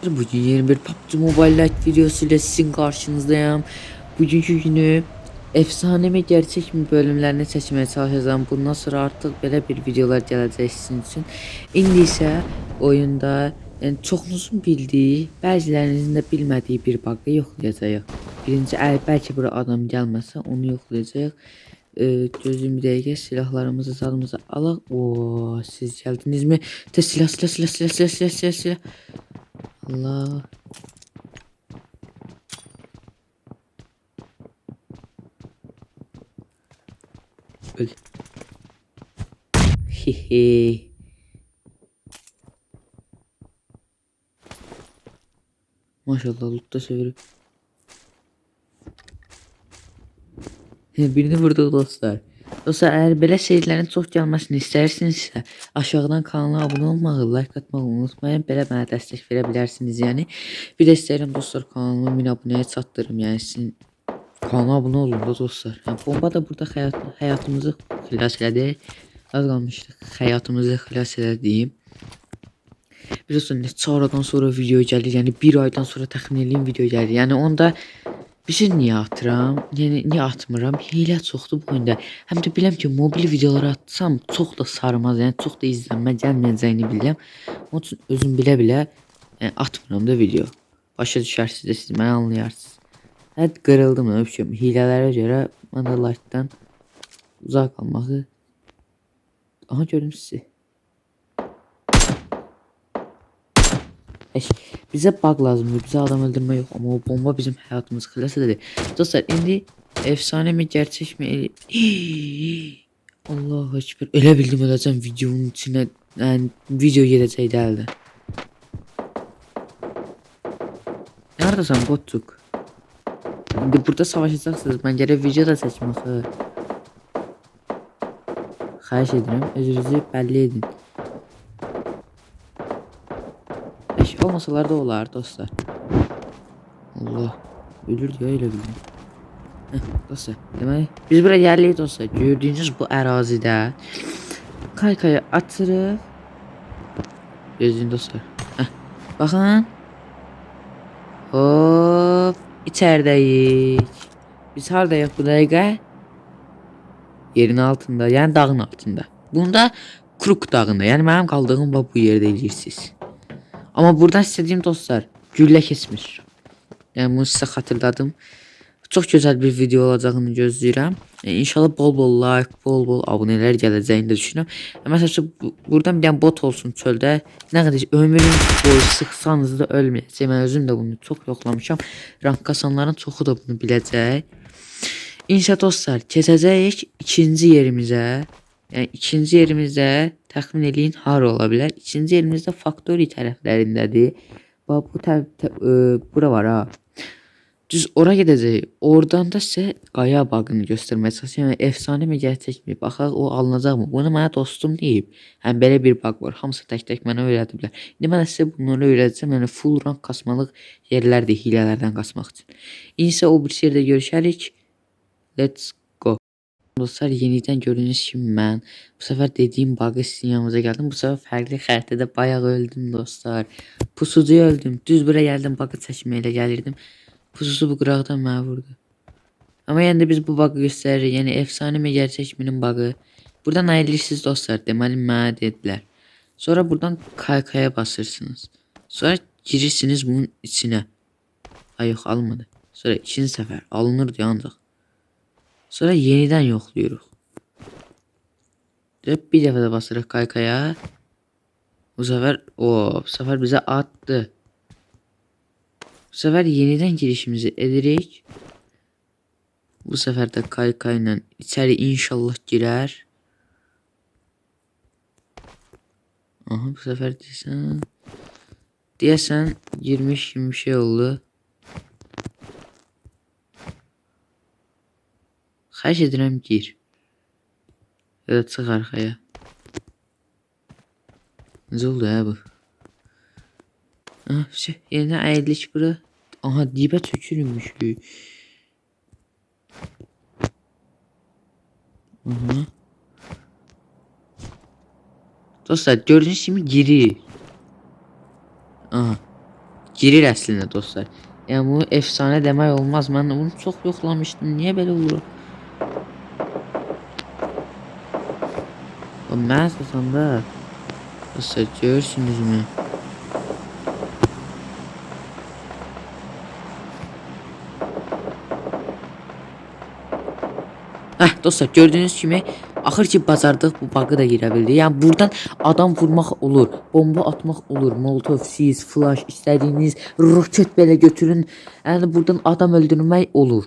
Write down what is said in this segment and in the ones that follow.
Bugün yeni bir PUBG Mobile Lite videosu ile sizin karşınızdayım. Bugünkü günü efsane mi gerçek mi bölümlerini seçmeye çalışacağım. Bundan sonra artık belə bir videolar gələcək sizin üçün. İndi isə oyunda yəni çoxunuzun bildiyi, bəzilərinizin də bilmədiyi bir bug'ı yoxlayacağıq. Birinci, əgər bəlkə bura adam gəlməsə onu yoxlayacağıq. Gözüm bir dəqiqə silahlarımızı zadımızı alaq. Oo, siz gəldiniz mi? Tez silah silah silah silah silah silah silah silah. Allah. Öl. Hehe. Maşallah loot da severim. Birini vurduq dostlar. Dostlar əgər belə serilərin çox gəlməsini istəyirsinizsə, aşağıdan kanala abunə olmağı, like atmağı unutmayın. Belə mənə dəstək verə bilərsiniz yəni. Bir də istəyirəm dostlar kanalımı 1000 abunəyə çatdırım. Yəni sizin kanala abunə olun da dostlar. Yəni, bomba da burada həyatımızı xilas elədi. Az qalmışdı. Həyatımızı xilas elədi deyim. Biliyorsun neçə aradan sonra video gəlir. Yəni bir aydan sonra təxmin eləyim video gəlir. Yəni onda bilirsiniz niyə atıram? Yəni niyə atmıram? Hiylə çoxdur bu oyunda. Həm də bilirəm ki, mobil videoları atsam çox da sarmaz, yəni çox da izlənmə gəlməyəcəyini bilirəm. Onun üçün özüm bilə-bilə yəni, atmıram da video. Başa düşərsiniz də siz məni anlayarsınız. Hətta qırıldım da öpüşüm. Hilələrə görə mən də like-dan uzaq qalmağı. Aha gördüm sizi. Eş, bizə bug lazımdır. Bizə adam öldürmə yox, amma o bomba bizim həyatımızı xilas elədi. Dostlar, indi efsane mi, gerçək mi? Allahu ekber. Elə bildim öləcəm videonun içinə. Yəni video gedəcək əldə. Haradasan botçuk? İndi burada savaşacaqsınız. Mən gərək video da çəkim axı. Xahiş edirəm, özünüzü bəlli edin. Eş olmasalar da olar dostlar. Allah ölür deyə elə bildim. Heh, dostlar, deməli biz bura gəldik dostlar. Gördüyünüz bu ərazidə kaykayı açırıq. Gözləyin dostlar. Heh, baxın. Hop, içəridəyik. Biz hardayıq bu dəqiqə? Yerin altında, yəni dağın altında. Bunda Kruk dağında, yəni mənim qaldığım bax bu yerdə eləyirsiniz. Amma buradan istədiyim dostlar, güllə keçmir. Yəni bunu sizə xatırladım. Çox gözəl bir video olacağını gözləyirəm. İnşallah bol-bol like, bol-bol abunələr gələcəyini də düşünürəm. Məsəl üçün buradan bir dənə bot olsun çöldə, nə qədər ömrün boyu sıxsanız da ölməyəcək. Mən özüm də bunu çox yoxlamışam. Rank kasanların çoxu da bunu biləcək. İnşallah dostlar, keçəcəyik ikinci yerimizə. Yəni ikinci yerimizdə təxmin eləyin hara ola bilər? İkinci yerimizdə Factory tərəflərindədir. Bax bu bura var ha. Düz ora gedəcəyik. Oradan da sizə qaya bug'ını göstərməyə çalışacağam. Yəni efsane mi, gerçək mi? Baxaq o alınacaq mı? Bunu mənə dostum deyib. Yəni belə bir bug var. Hamısı tək-tək mənə öyrədiblər. İndi mən sizə bunları öyrədəcəm. Yəni full rank kasmalıq yerlərdir hilələrdən kasmaq üçün. İndi isə o bir yerdə görüşərik. Let's go. Dostlar yenidən gördüyünüz kimi mən bu səfər dediyim bug'ı sizin yanınıza gəldim. Bu səfər fərqli xəritədə bayağı öldüm dostlar. Pusucuya öldüm. Düz bura gəldim bug'ı çəkməyə elə gəlirdim. Pusucu bu qıraqdan mənə vurdu. Amma yəni də biz bu bug'ı göstəririk. Yəni efsane mi gerçək minin bug'ı. Buradan nə eləyirsiniz dostlar? Deməli mənə dedilər. Sonra buradan kaykaya basırsınız. Sonra girirsiniz bunun içinə. Ay yox alınmadı. Sonra ikinci səfər alınırdı ancaq. Sonra yenidən yoxlayırıq. Bir dəfə də basırıq kaykaya. Bu səfər, o, bu səfər bizə atdı. Bu səfər yenidən girişimizi edirik. Bu səfər də kaykayla içəri inşallah girər. Aha bu səfər deyəsən girmiş kimi bir şey oldu. Xahiş edirəm gir. Ya da çıx arxaya. Necə oldu ya bu? Aha, şey, yenidən əyildik bura. Aha, dibə çökürmüş. Aha. Dostlar gördüğünüz kimi girir. Aha. Girir əslində dostlar. Yəni bunu efsane demək olmaz. Mən bunu çox yoxlamışdım. Niyə belə olur? Mən satanda dostlar görürsünüzmü? Heh dostlar gördüyünüz kimi axır ki bacardıq, bu bug'ı da girə bildik. Yəni buradan adam vurmaq olur, bomba atmaq olur, molotov, sis, flash, istədiyiniz roket belə götürün. Yəni buradan adam öldürmək olur.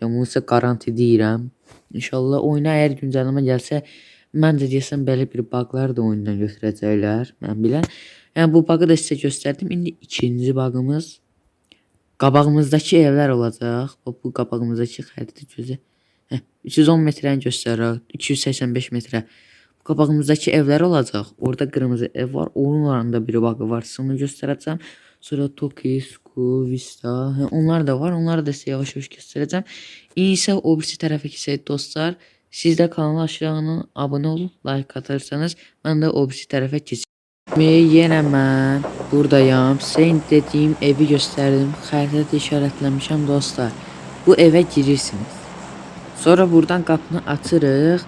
Yəni bunu sizə garanti deyirəm. İnşallah oyuna əgər güncəlləmə gəlsə, məncə deyəsən belə bir bug'lar da oyundan götürəcəklər, mən bilən. Yəni bu bug'ı da sizə göstərdim. İndi ikinci bug'ımız qabağımızdakı evlər olacaq. Bax, bu qabağımızdakı xəritə gözə. Heh, 310 metrəni göstərir, 285 metrə. Bu qabağımızdakı evlər olacaq. Orada qırmızı ev var. Onun oranında bir bug'ı var. Onu göstərəcəm. Sonra Toki, School, Vista, hə, onlar da var. Onları da sizə yavaş-yavaş göstərəcəm. İndi isə o birisi tərəfə keçək dostlar. Siz də kanala aşağıdan abunə olub like atarsanız, mən də o birisi tərəfə keçəcəm. Yenə mən buradayam. Sizə indi dediyim evi göstərdim. Xəritədə işarətləmişəm dostlar. Bu evə girirsiniz. Sonra buradan qapını açırıq.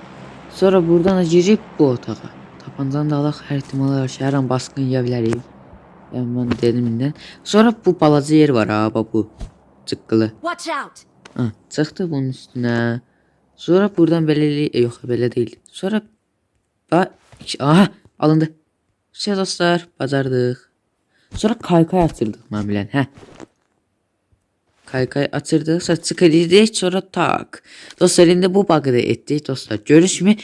Sonra buradan da girib bu otağa. Tapancanı da alaq, hər ehtimala qarşı hər an basqın yeyə bilərik. Yəni mən dedim indidən. Sonra bu balaca yer var ha, bax bu cıqqılı. Watch out! Ha, çıxdı bunun üstünə. Sonra buradan belə yox, belə deyil. Sonra aha, alındı. Şey dostlar, bacardıq. Sonra kaykay açırdıq mən bilən, hə. Kaykay açırdıq, sonra çıx edirdik, sonra tak. Dostlar, indi bu bug'ı da etdik dostlar. Görürsünüz kimi,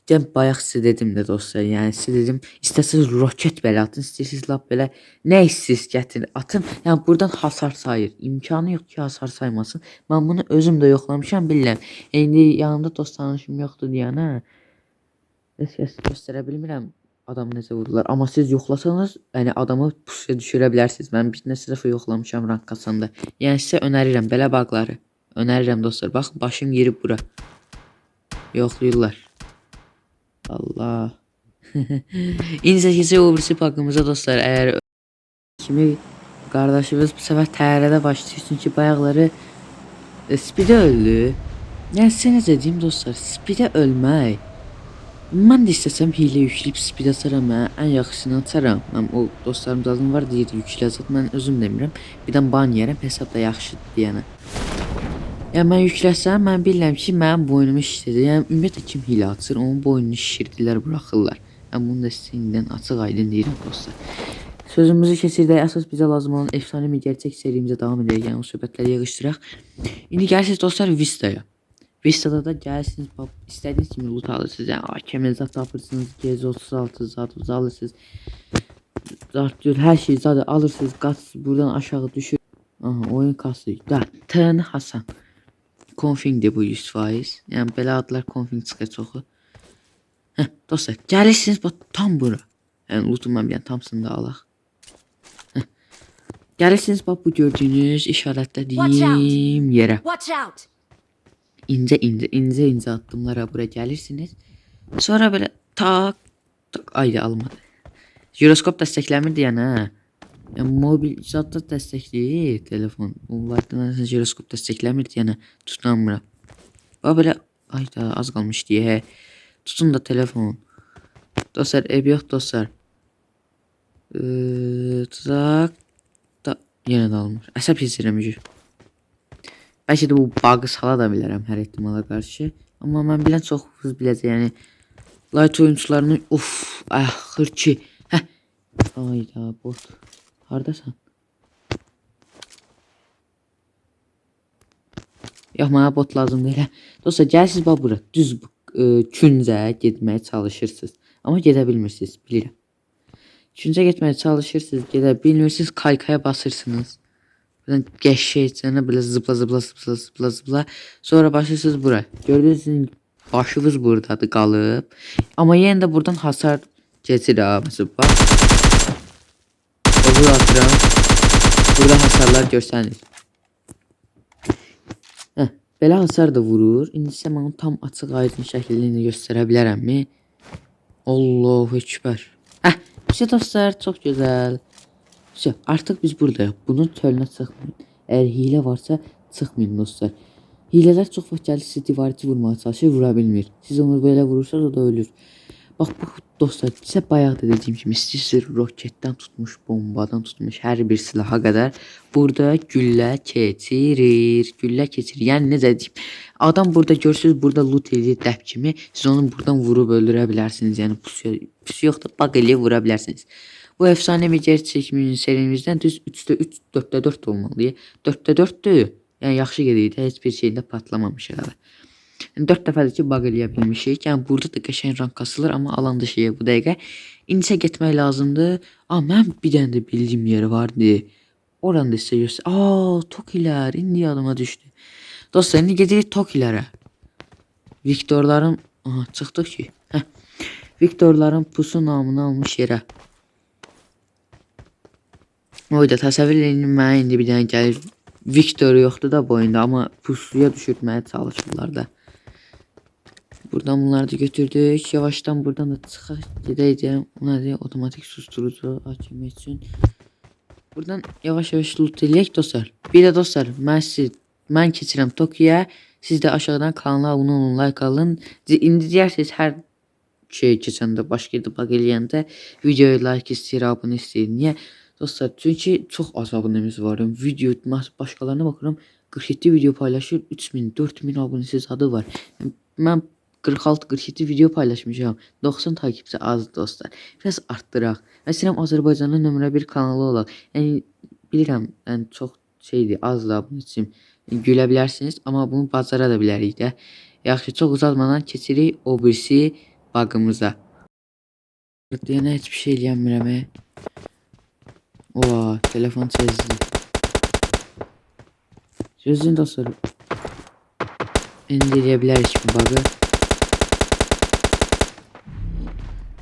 yəni bayaq sizə dedim də dostlar, yəni sizə dedim, istəsiniz roket belə atın, istəyirsiniz lap belə nə istəyirsiniz gətirin, atın. Yəni buradan hasar sayır. İmkanı yox ki, hasar saymasın. Mən bunu özüm də yoxlamışam, bilirəm. İndi yanımda dost tanışım yoxdur deyənə heç kəs göstərə bilmirəm adamı necə vurdular. Amma siz yoxlasanız, yəni adamı pusuya düşürə bilərsiniz. Mən bir neçə dəfə yoxlamışam rank kasanda. Yəni sizə önərirəm belə bug'ları. Önərirəm dostlar. Bax, başım girib bura. Yoxlayırlar. Allah. İndi isə keçək o birisi bug'ımıza dostlar. Əgər kimi qardaşımız bu səfər təyyarədə başlayır çünki bayaqları Speed-ə öldü. Yəni sizə necə deyim dostlar, Speed-ə ölmək. Mən də istəsəm hilə yükləyib speed açaram, hə, ən yaxşısını açaram. Mən o dostlarım zaten var deyir yüklə zat, mən özüm demirəm. Birdən ban yeyərəm, hesab da yaxşıdır deyənə. Yəni mən yükləsəm, mən bilirəm ki, mənim boynumu şişirdir. Yəni ümumiyyətlə kim hilə açır, onun boynunu şişirdirlər, buraxırlar. Yəni bunu da sizə indidən açıq aydın deyirəm dostlar. Sözümüzü keçirdək. Əsas bizə lazım olan efsane mi gerçək serimizə davam edək. Yəni o söhbətləri yığışdıraq. İndi gəlsiniz dostlar Vista'ya. Vista'da da gəlirsiniz, bax, istədiyiniz kimi loot alırsınız. Yəni AK zat tapırsınız, GZ36 zat alırsınız. Zart hər şey zat alırsınız, qat buradan aşağı düşür. Aha, oyun kası. Da, T Hasan. Config'dir bu 100%. Yəni belə adlar config çıxır çoxu. Heh, dostlar, gəlirsiniz bax tam bura. Yəni lootu mən bilən tamsını da alaq. Heh. Gəlirsiniz bax bu gördüyünüz işarətlədiyim yerə. Watch out! İncə incə incə incə addımlara bura gəlirsiniz. Sonra belə tak tak, ay almadı. Jiroskop dəstəkləmir deyən hə. Yəni mobil zat da dəstəkləyir telefon. Onlardan jiroskop dəstəkləmir deyənə tutunamıram. Bax belə ay da az qalmış deyə. Tutun da telefon. Dostlar, ev yox dostlar. Tutaq da yenə də almır. Əsəb keçirəm. Bəlkə də bu bug'ı sala da bilərəm hər ehtimala qarşı. Amma mən bilən çox qız biləcək. Yəni light oyunçularının uf, axır ki. Hə. Ayda bot. Hardasan? Yox, mənə bot lazım deyil. Hə. Dostlar, gəlsiz bax bura. Düz bu küncə getməyə çalışırsınız. Amma gedə bilmirsiniz, bilirəm. Küncə getməyə çalışırsınız, gedə bilmirsiniz, kaykaya basırsınız. Buradan qəşəngcə belə zıpla zıpla zıpla zıpla zıpla. Sonra başlayırsınız bura. Gördüyünüz sizin başınız buradadır qalıb. Amma yenə də buradan hasar keçir ha. Məsələn, bax. Bura atıram. Burada hasarlar görsənir. Heh, belə hasar da vurur. İndi sizə mən onu tam açıq aydın şəkildə indi göstərə bilərəmmi? Allahu Ekber. Heh, işte dostlar, çox gözəl. Vəsə, artıq biz buradayıq. Bunun çölünə çıxmayın. Əgər hilə varsa çıxmayın dostlar. Hilələr çox vaxt gəlir sizi divarı vurmağa çalışır, vura bilmir. Siz onu belə vurursanız o da ölür. Bax bu dostlar, sizə bayaq da dediyim kimi istəyirsiniz roketdən tutmuş, bombadan tutmuş hər bir silaha qədər burada güllə keçirir. Güllə keçirir. Yəni necə deyim? Adam burada görürsüz, burada loot eləyir dəb kimi. Siz onu buradan vurub öldürə bilərsiniz. Yəni pusu, pusu yoxdur, baq eləyib vura bilərsiniz. Bu efsane bir gerçək serimizdən düz 3-də 3, 4-də 4 olmalı. 4-də 4-dür. Yəni yaxşı gedir də, heç bir şeyində patlamamışıq hələ. Yəni 4 dəfədir ki, bug eləyə bilmişik. Yəni burada da qəşəng rank kasılır, amma alan dışı bu dəqiqə. İndisə getmək lazımdır. A, mən bir dənə də bildiyim yeri vardı. Oranı da sizə göstər. Aa, Tokilər indi yadıma düşdü. Dostlar, indi gedirik Tokilərə. Viktorların, aha, çıxdıq ki. Heh. Viktorların pusu namını almış yerə. Oyda təsəvvür edin, mənə indi bir dənə gəlir. Viktor yoxdur da bu oyunda, amma pusuya düşürtməyə çalışırlar da. Buradan bunları da götürdük. Yavaştan buradan da çıxaq gedəydim. O nədir? Otomatik susturucu AKM üçün. Buradan yavaş yavaş loot eləyək dostlar. Bir də dostlar, mən keçirəm Tokyoya. Siz də aşağıdan kanala abunə olun, like alın. İndi deyərsiniz hər şey keçəndə, başqa yerdə bug eləyəndə videoya like istəyir, abunə istəyir. Niyə? Dostlar, çünki çox az abunəmiz var. Yəni, video başqalarına baxıram, 47 video paylaşır, 3000, 4000 abunəsi zadı var. Yəni, mən 46-47 video paylaşmışam. 90 takipçi azdır dostlar. Biraz artdıraq. Məsələn, Azərbaycanın nömrə 1 kanalı olaq. Yəni bilirəm, yəni çox şeydir, azdır abunəçim. Yəni, gülə bilərsiniz, amma bunu bacara da bilərik də. Yaxşı, çox uzatmadan keçirik o birisi bug'ımıza. Deyənə heç bir şey eləyəmirəm. Oha, telefon çezdi. Sözün dostlar. İndi eləyə bilərik bu bug'ı.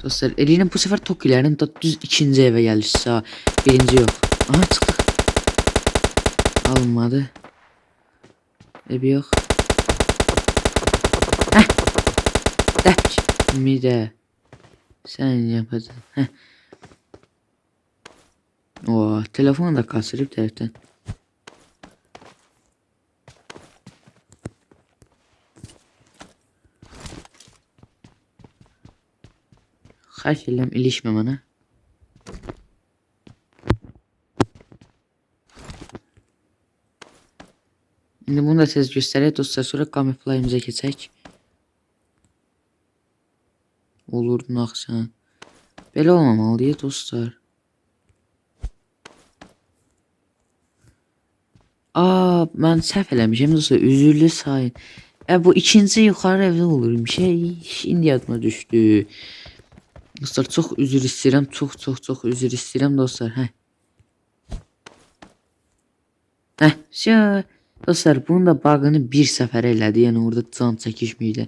Dostlar, eləyirəm bu səfər Tokilərin da düz ikinci evə gəlirsə, birinci yox. Aha, çıxdıq. Alınmadı. Evi yox. Heh. Dəp kimi də. Sən yapacaqsın. Heh. Oha, telefon da kasırıb tərəfdən. Xahiş edirəm ilişmə mənə. İndi bunu da tez göstərək dostlar, sonra kamuflajımıza keçək. Olurdun axı sən. Belə olmamalıdır dostlar. Aa, mən səhv eləmişəm dostlar, üzürlü sayın. Bu ikinci yuxarı evdə olurmuş. Şimdi yadıma düşdü. Dostlar, çox üzr istəyirəm. Çox çox çox üzr istəyirəm dostlar. Hə. Hə, şö. Dostlar, bunun da bug'ını bir səfər elədi. Yəni orada can çəkişməklə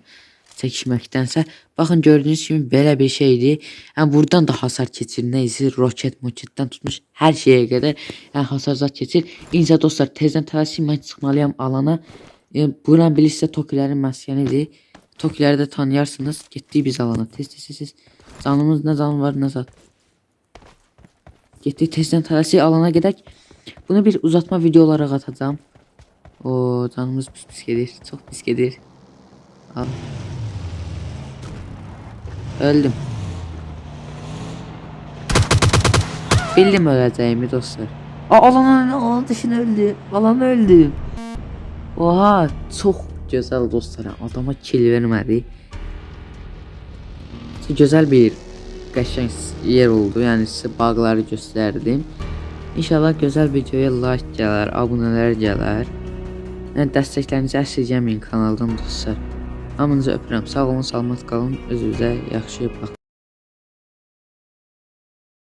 çəkişməkdənsə, baxın gördüyünüz kimi belə bir şeydir. Yəni buradan da hasar keçir, nə isə roket, moketdən tutmuş hər şeyə qədər. Yəni hasar zad keçir. İncə dostlar, tezdən tələsik mən çıxmalıyam alana. Yəni buran bilirsə Tokilərin məskənidir. Tokiləri də tanıyarsınız. Getdik biz alana. Tez tez tez tez. Canımız nə can var, nə zad. Getdik tezdən tələsik alana gedək. Bunu bir uzatma video olaraq atacağam. O canımız pis pis gedir. Çox pis gedir. Al. Öldüm. Bildim öləcəyimi dostlar. Aa, alan, alan dışına öldü. Alan öldü. Oha, çox gözəl dostlar. Adama kill vermədi. Çox gözəl bir qəşəng yer oldu. Yəni sizə bug'ları göstərdim. İnşallah gözəl videoya like gələr, abunələr gələr. Yəni dəstəklərinizi əsirgəməyin kanaldan dostlar. Hamınızı öpürəm. Sağ olun, salamat qalın. Özünüzə yaxşı baxın.